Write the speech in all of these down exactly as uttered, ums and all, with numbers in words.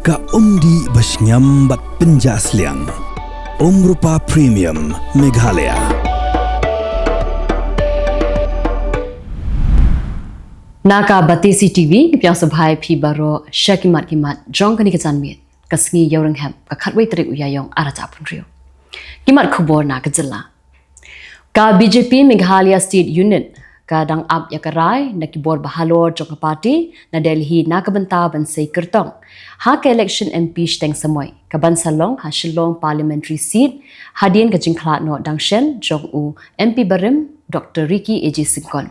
Ka umdih ba shngiam bad pynjah sliang. Umrupa Premium Meghalaya. Na ka Batesi T V, ngi pdiang sngewbha ïa phi baroh sha ki mat ki mat jong kane ka janmiet, ka sngi Ïawrynghep, ka khatwei tarik u Ïaiong arhajar arphew hynriew. Ki mat khubor na ka jylla. Ka B J P Meghalaya State Unit ka dang ap ïa ka rai na ki bor bahalor jong ka party na Delhi na ka bynta ban sei kyrtong ha ka election M P shiteng samoi, ka ban sa long ha Shillong Parliamentary Seat, hadien ka jingkhlad noh dang shen jong u M P barim Doctor Ricky A J Syngkon.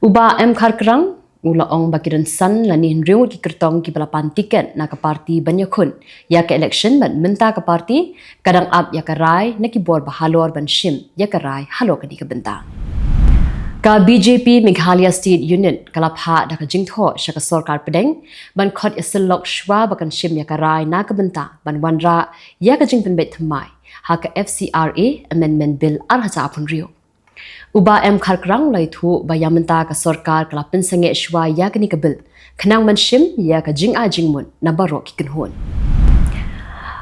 U Bah M Kharkrang u la ong ba ki rynsan lane hynriew ngut ki kyrtong kiba la pan tiket na ka party ban ïakhun ïa ka election, bad mynta ka party ka dang ap ïa ka rai na ki bor bahalor ban shim ïa ka rai halor kane ka bynta. Ka B J P Meghalaya State Unit ka la phah da ka jingthoh sha ka sorkar pdeng ban khot ïa syllok shuwa ba kan shim ïa ka rai na ka bynta ban wanrah ïa ka jingpynbeit thymmai ha ka F C R A Amendment Bill arhajar arphew hynriew. U Bah M Kharkrang u la ïathuh ba ïa mynta ka sorkar ka la pynsangeh shuwa ïa kane ka bill khnang ban shim ïa ka jingai jingmut na baroh ki kynhun.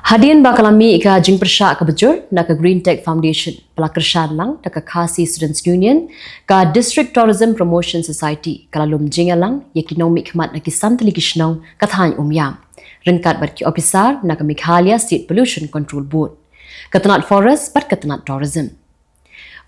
Hadien ba ka la mih ka jingpyrshah kaba jur na ka Green Tech Foundation ba la kyrshan lang da ka Khasi Students Union, ka District Tourism Promotion Society ka la lum jingïalang ïa ki nongmihkhmat na ki san tylli ki shnong ka thaiñ Umiam, ryngkat bad ki ophisar na ka Meghalaya State Pollution Control Board, ka tnat Forest bad ka tnat Tourism.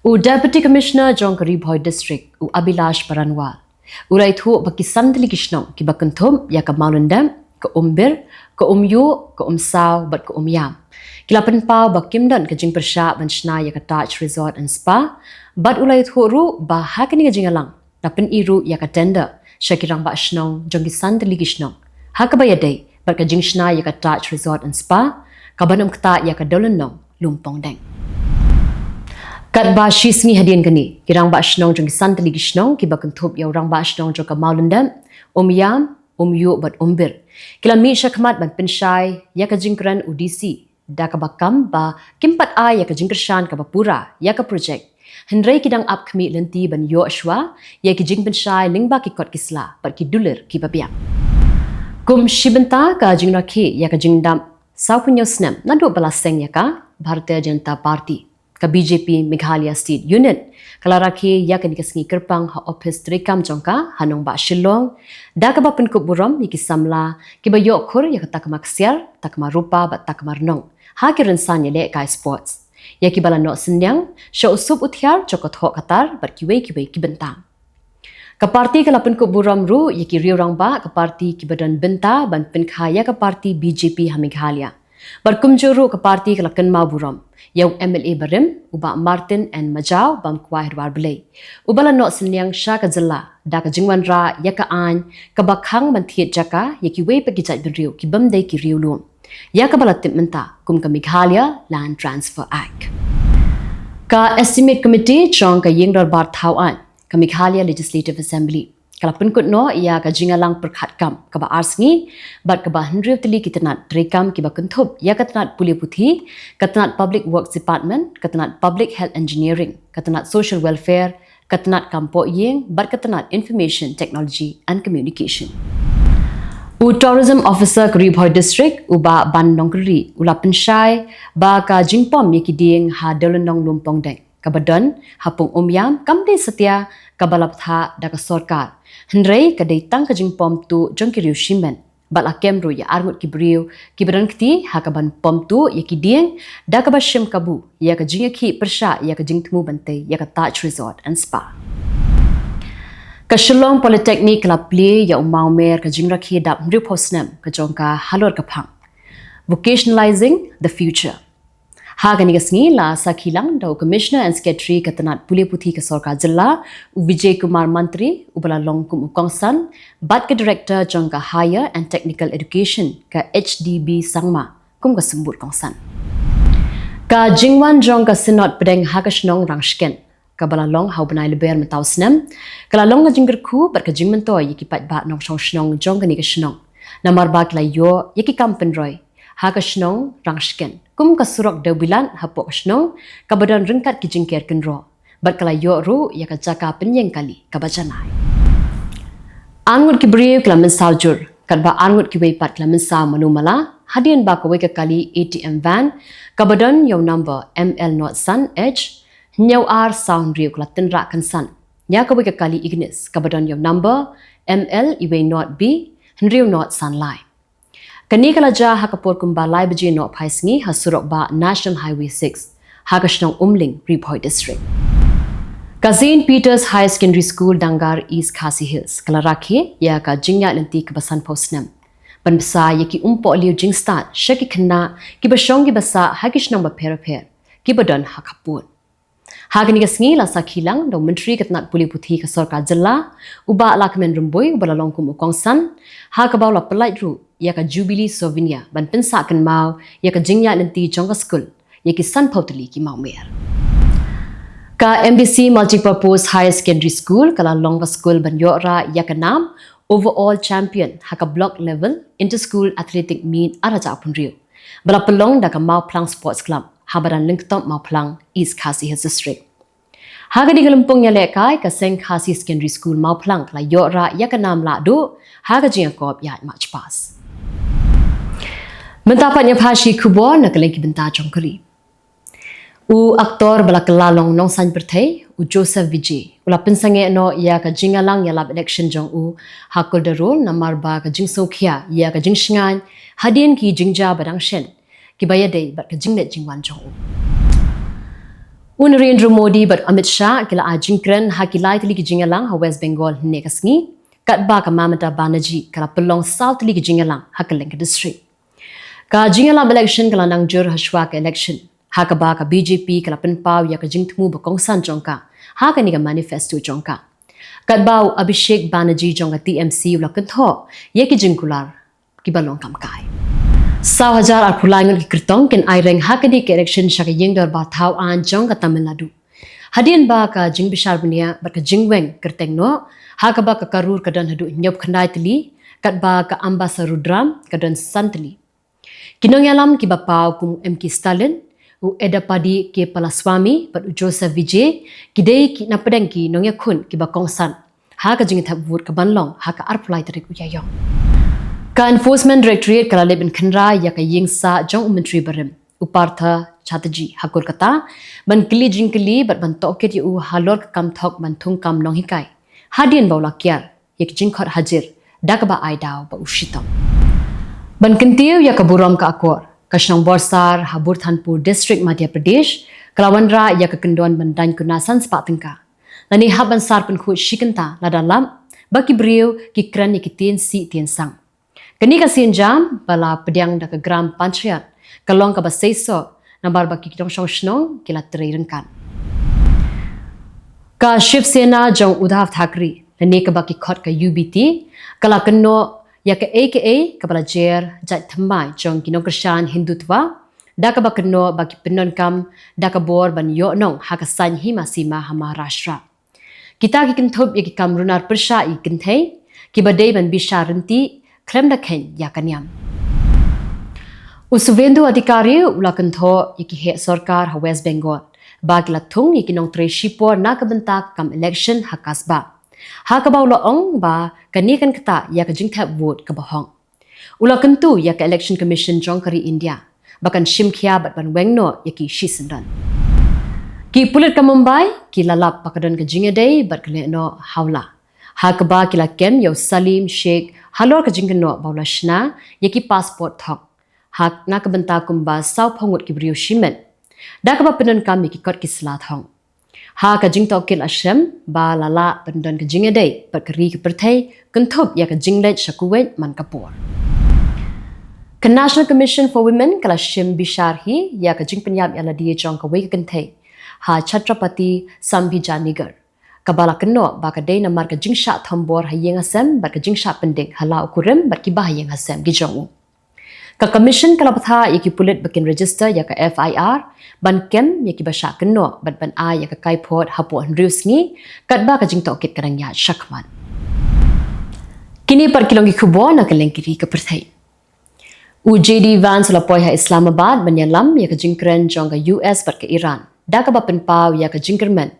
U Deputy Commissioner jong ka Ri Bhoi District, u Abhilash Baranwal, u la ïathuh ba ki san tylli ki shnong kiba kynthup ïa ka Mawlyndep, ka Umbir, ka Umïuh, ka Umsaw bad ka Umiam, ki la pynpaw ba kim don ka jingpyrshah ban shna ïa ka Taj Resort and Spa, bad u la ïathuh ruh ba ha kane ka jingïalang la pyni ruh ïa ka tender sha ki rangbah shnong jong ki san tylli ki shnong, ha kaba ïadei bad ka jingshna ïa ka Taj Resort and Spa, kaban ym ktah ïa ka Dewlynnong Lumpongdeng. Katba shi sngi hadien kane, ki rangbah shnong jong ki san tylli ki shnong kiba kynthup ïa u rangbah shnong jong ka Mawlyndep, Umiam, Umïuh bad Umbir, ki la mih shakhmat ban pynshai ïa ka jingkren u D C da kaba kam ba kim pat ai ïa ka jingkyrshan kaba pura ïa ka projek, hynrei ki dang ap khmih lynti ban ïoh shuwa ïa ki jingpynshai lyngba ki kot ki sla bad ki dulir kiba biang. Kum shi bynta ka jingrakhe ïa ka jingdap sawphew hynñiew snem naduh ba la seng ïa ka, Bharatiya Janata Party, ka B J P Meghalaya State Unit ka la rakhe ïa kane ka sngi kyrpang ha ophis treikam jong ka ha nongbah Shillong, da kaba pynkup burom ïa ki samla kiba ïoh khur ïa ka takma ksiar, takma rupa bad takma rnong ha ki rynsan ïalehkai sports, ïa kiba la noh synñiang sha u sup u thiar jong ka thoh ka tar bad kiwei kiwei ki bynta. Ka party ka la pynkup burom ruh ïa ki riew rangbah ka party kiba don bynta ban pynkha ïa ka party B J P ha Meghalaya. Bad kumjuh ruh ka party ka la kynmaw burom ïa u M L A barim, u Bah Martin N Majaw, bam kwai ha Dwarblei, uba la noh synñiang sha ka jylla da ka jingwanrah ïa ka aiñ kaba khang ban thied jaka ïa kiwei pat ki jaitbynriew ki bym dei ki riewlum, ïa kaba la tip mynta kum ka Meghalaya Land Transfer Act. Ka Estimate Committee jong ka Ïing Dorbar Thaw Aiñ, ka Meghalaya Legislative Assembly, ka la pynkut noh ïa ka jingïalang pyrkhat kam kaba ar sngi bad kaba hynriew tylli ki tnat treikam kiba kynthup ïa ka tnat pule puthi, ka tnat Public Works Department, ka tnat Public Health Engineering, ka tnat Social Welfare, ka tnat kam pohïing bad ka tnat Information Technology and Communication. U Tourism Officer ka Ri Bhoi District, u Bah Ban Nongkyrri, u la pynshai ba ka jingpom ïa ki dieng ha Dewlynnong Lumpongdeng kaba don ha Pung Umiam kam dei satia kaba la bthah da ka sorkar, hynrei ka dei tang ka jingpom tuh jong ki riew shimet. Bad la kem ruh ïa arngut ki briew kiba don kti ha kaban pom tuh ïa ki dieng da kaba shim kabu ïa ka jingïakhih pyrshah ïa ka jingthmu ban tei ïa ka Taj Resort and Spa. Ka Shillong Polytechnic ka la plie ïa u mawmer ka jingrakhe dap hynriewphew snem ka jong ka halor ka phang Vocationalizing the Future. Ha kane ka sngi la sakhi lang da u Commissioner and Secretary ka tnat pule puthi ka sorkar jylla, u Vijay Kumar Mantri, uba la long kum u kongsan bad ka Director jong ka Higher and Technical Education, ka H D B Sangma, kum ka symbud kongsan. Ka jingwan jong ka Synod Pdeng ha ka shnong Rangshken, kaba la long ha u bnai Lber mynta u snem, ka la long ka jingkyrkhu bad ka jingmyntoi ïa ki paidbah nongshong shnong jong kane ka shnong, namar ba ki la ïoh ïa ki kam pynroi ha ka shnong Rangshken kum ka surok dewbilat hapoh ka shnong kaba don ryngkat ki jingker kynroh, bad ka la ïoh ruh ïa ka jaka pynïeng kali kaba janai. Arngut ki briew ki la mynsaw jur Katba arngut kiwei pat ki la mynsaw mano mala hadien ba kawei ka kali A T M van kaba don ïa u number M L nod san H hynñiew ar saw hynriew ka la tynrah kynsan ïa kawei ka kali Ignis kaba don ïa u number M L iwei nod B hynriew nod san lai. Kane ka la jia ha ka por kumba lai baje noh phai sngi ha surok bah National Highway six ha ka shnong Umling, Ri Bhoi District. Ka Saint Peter's Higher Secondary School, Dangar, East Khasi Hills ka la rakhe ïa ka jingïaid lynti kaba sanphew snem ban bsa ïa ki umpohliew jingstad sha ki khynnah kiba shong kiba sah ha ki shnong bapher bapher kiba don ha ka pud. Ha kane ka sngi la sakhi lang da u Myntri ka tnat pule puthi ka Sorkar Jylla, u Bah Lahkmen Rymbui, uba la long kum u kongsan, ha kaba u la pyllait ruh ïa ka Jubilee Souvenir ban pynsah kynmaw ïa ka jingïaid lynti jong ka skul ïa ki sanphew tylli ki mawmer. Ka M D C Multipurpose Higher Secondary School ka la long ka skul ban ïoh rah ïa ka nam Overall Champion ha ka Block Level Inter-School Athletic Meet ar hajar arphew hynriew, ba la pynlong da ka Mawphlang Sports Club ha madan Lyngktom, Mawphlang, East Khasi Hills District. Ha kane ka lympung ïalehkai, ka Seng Khasi Secondary School Mawphlang ka la ïoh rah ïa ka nam lahduh ha ka jingïakop ïaid March Past. Mynta pat ngin ïa peit shi khubor na ka liang ki bynta jong ka ri. U aktor ba la kylla long nongsaiñ pyrthei, u Joseph Vijay, u la pynsangeh noh ïa ka jingïalang ïalap election jong u ha Kuldarul namar ba ka jingsngewkhia ïa ka jingshngaiñ hadien ki jingjia ba dang shen kiba ïadei bad ka jingleit jingwan jong u. U Narendra Modi bad Amit Shah ki la ai jingkren ha ki lai tylli ki jingïalang ha West Bengal hynne ka sngi, katba ka Mamata Banerjee ka la pynlong saw tylli ki jingïalang ha kylleng ka district. Ka jingïalap election ka la nang jur ha shuwa ka election, ha kaba ka B J P ka la pynpaw ïa ka jingthmu ba kongsan jong ka ha kane ka manifesto jong ka. Katba u Abhishek Banerjee jong ka T M C u la kynthoh ïa ki jingkular kiba long kam kai. Saw hajar arphew lai ngut ki kyrtong kin aireng ha kane ka election sha ka ïing dorbar thaw aiñ jong ka Tamil Nadu, hadien ba ka jingbishar bniah bad ka jingweng kyrteng noh, ha kaba ka Karur ka don haduh hynñiewphew khyndai tylli, katba ka Ambasamudram ka don san tylli. Ki nongïalam kiba paw kum M K Stalin, u Edappadi K Palaniswamy bad u Joseph Vijay ki dei ki napdeng ki nongïakhun kiba kongsan ha ka jingthep vote kaban long ha ka arphew lai tarik u Ïaïong. Ka Enforcement Directorate ka la leit ban khynra ïa ka ïing sah jong u Myntri barim, u Partha Chatterjee, ha Kolkata ban kylli jingkylli bad ban tohkit ïa u halor ka kam thok ban thung kam nonghikai, hadien ba u la kiar ïa ka jingkhot hajir da kaba ai daw ba u shitom. Ban kyntiew ïa ka burom ka akor, ka shnong Borsar ha Burhanpur District, Madhya Pradesh ka la wanrah ïa ka kyndon ban daiñ kuna san spah tyngka, lane hap ban sar pynkhuid shi kynta lada lap ba ki briew ki kren ïa ki tien sih tien sang. Kane ka sienjam ba la pdiang da ka Gram Panchayat ka long kaba seisoh namar ba ki nongshong shnong ki la trei ryngkat. Ka Shiv Sena jong Uddhav Thackeray, lane kaba ki khot ka U B T, ka la kynnoh ïa kaei kaei kaba la jer jait thymmai jong ki nongkyrshan Hindutva, da kaba kynnoh ba ki pyndonkam da ka bor ban ïoh nong ha ka saiñ hima sima ha Maharashtra. Kita ki kynthup ïa ki kam runar pyrshah ïa ki kynthei kiba dei ban bishar ryntih khlem da kheiñ ïa ka niam. U Suvendu Adhikari u la kynthoh ïa ki heh sorkar ha West Bengal ba ki la thung ïa ki nongtrei shipor na ka bynta ka kam election ha kasbah, ha kaba u la ong ba kane kan ktah ïa ka jingthep vote kaba hok. U la kyntu ïa ka Election Commission jong ka ri India ba kan shim khia bad ban weng noh ïa ki shisyndon. Ki pulit ka Mumbai ki la lap ba ka don ka jingïadei bad ka lehnoh hawla, ha kaba ki la kem ïa u Salim Sheikh halor ka jingkynnoh ba u la shna ïa ki passport thok ha, na ka bynta kumba sawphew ngut ki briew shimet, da kaba pyndonkam ïa ki kot ki sla thok. Ha ka jingtohkit la shem ba la lah ban don ka jingïadei bad ka ri ka pyrthei kynthup ïa ka jingleit sha Kuwait man ka por. Ka National Commission for Women ka la shim bishar hi ïa ka jingpynïap ïalade jong kawei ka kynthei ha Chhatrapati Sambhijinagar, kaba la kynnoh ba ka dei namar ka jingshah thombor ha ïing ha sem bad ka jingshah pynding ha la u kurim bad kiba ha ïing ha sem ki jong u. Ka Commission ka la bthah ïa ki pulit ba kin register ïa ka F I R, ban kem ïa kiba shah kynnoh bad ban ai ïa ka kaiphod hapoh hynriew sngi, katba ka jingtohkit ka dang ïaid shakhmat. Kine pat ki long ki khubor na ka liang ki ri ka pyrthei. U J D Vance u la poi ha Islamabad ban ïalam ïa ka jingkren jong ka U S bad ka Iran, da kaba pynpaw ïa ka jingkyrmen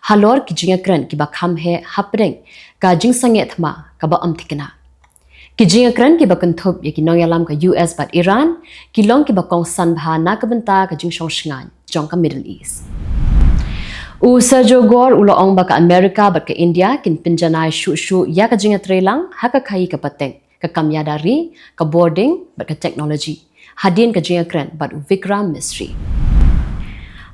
halor ki jingïakren kiba kham heh hapdeng ka jingsangeh thma kaba ym thikna. Ki jingïakren kiba kynthup ïa ki nongïalam ka U S bad Iran ki long kiba kongsan bha na ka bynta ka jingshong shngaiñ jong ka Middle East. U Sergio Gore u la ong ba ka Amerika bad ka India kin pynjanai shuh shuh ïa ka jingïatreilang ha ka khaii ka pateng, ka kam ïada ri, ka bording bad ka technology, hadien ka jingïakren bad u Vikram Misri.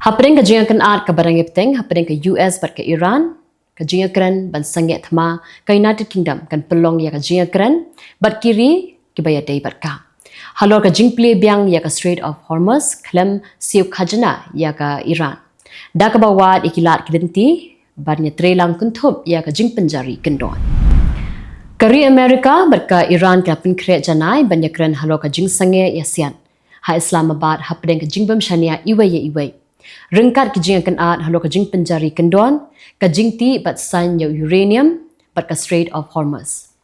Hapdeng ka jingïakynad kaba dang ïapteng hapdeng ka U S bad ka Iran, ka jingïakren ban sangeh thma, ka United Kingdom kan pynlong ïa ka jingïakren bad ki ri kiba ïadei bad ka, halor ka jingplie biang ïa ka Strait of Hormuz khlem siew khajna ïa ka Iran, da kaba wad ïa ki lad ki lynti ban ïatreilang kynthup ïa ka jingpynjari kyndon. Ka ri Amerika bad ka Iran ki la pynkhreh janai ban ïakren halor ka jingsangeh ïasiat ha Islamabad hapdeng ka jingbym shaniah iwei ïa iwei, ryngkat ki jingïakynad halor ka jingpynjari kyndon, ka jingtih bad saiñ ïa u uranium bad ka Strait of Hormuz.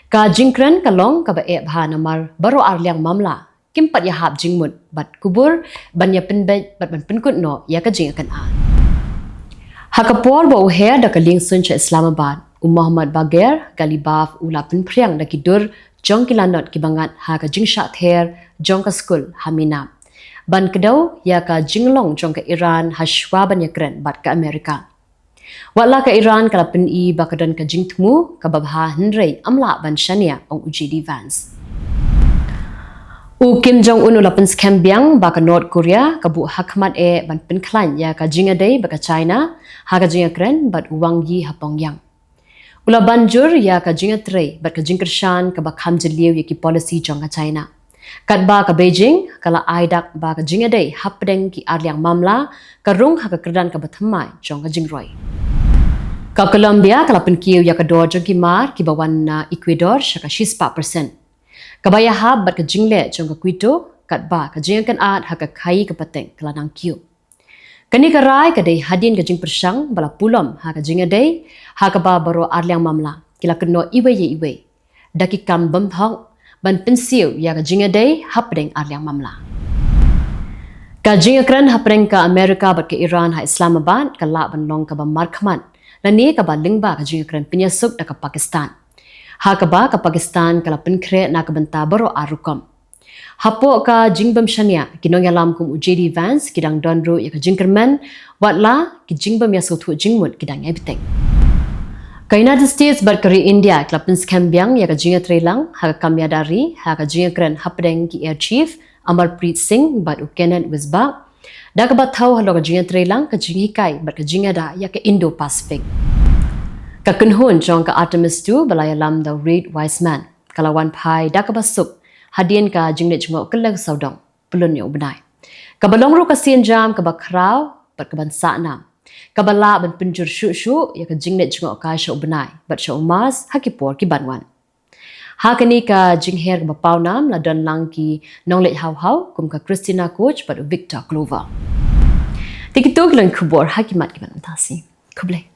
Ka jingkren ka long kaba eh bha namar baroh arliang mamla kim pat ïahap jingmut bad kubur ban ïapynbeit bad ban pynkut noh ïa ka jingïakynad. Ha ka por ba u her da ka liengsuiñ sha Islamabad, u Mohammad Bagher Ghalibaf u la pynphriang da ki dur jong ki lanot kiba ngat ha ka jingshah ther jong ka skul ha Minab, ban kdew ïa ka jinglong jong ka Iran ha shuwa ban ïakren bad ka Amerika. Watla ka Iran ka la pyni ba ka don ka jingthmu kaba bha hynrei ym lah ban shaniah, ong u J D Vance. U Kim Jong Un u la pynskhem biang ba ka North Korea ka buh hakhmat eh ban pynkhlaiñ ïa ka jingïadei bad ka China ha ka jingïakren bad u Wang Yi ha Pyongyang. U la ban jur ïa ka jingïatrei bad ka jingkyrshan kaba kham jylliew ïa ki policy jong ka China, katba ka Beijing ka la ai dak ba ka jingïadei hapdeng ki arliang mamla ka rung ha ka kyrdan kaba thymmai jong ka jingroi. Ka Colombia ka la pynkiew ïa ka dor jong ki mar kiba wan na Ecuador sha ka shispah percent, kaba ïahap bad ka jingleh jong ka Quito, katba ka jingïakynad ha ka khaii ka pateng ka la nang kiew. Kane ka rai ka dei hadien ka jingpyrshang ba la pulom ha ka jingïadei, ha kaba baroh arliang mamla ki la kynnoh iwei ïa iwei da ki kam bymthok ban pynsiew ïa ka jingïadei hapdeng arliang mamla. Ka jingïakren hapdeng ka Amerika bad ka Iran ha Islamabad ka lah ban long kaba markhmat lane kaba lyngba ka jingïakren pynïasuk da ka Pakistan, ha kaba ka Pakistan ka la pynkhreh na ka bynta baroh ar rukom. Hapoh ka jingbym shaniah, ki nongïalam kum u J D Vance ki dang don ruh ïa ka jingkyrmen, watla ki jingbym ïasngewthuh jingmut ki dang ïai bteng. Ka United States bad ka ri India ki la pynskhem biang ïa ka jingïatreilang ha ka kam ïada ri ha ka jingïakren hapdeng ki Air Chief Amarpreet Singh bad u Kenneth Weisbach, da kaba thew halor ka jingïatreilang, ka jinghikai bad ka jingïada ïa ka Indo-Pacific. Ka kynhun jong ka Artemis two ba la ïalam da u Reid Wiseman ka la wan phai da kaba suk hadien ka jingleit jngoh kylleng sawdong pyllun ïa u bnai, kaba long ruh ka sienjam kaba khraw bad kaban sahnam, kaba lah ban pynjur shuh shuh ïa ka jingleit jngoh kai sha u bnai bad sha u Mars ha ki por kiban wan. Ha kane ka jingher kaba pawnam la don lang ki nongleit haw haw kum ka Christina Koch bad u Victor Glover. Te kito ki long ki khubor ha ki mat kiban ym tasi. Khublei.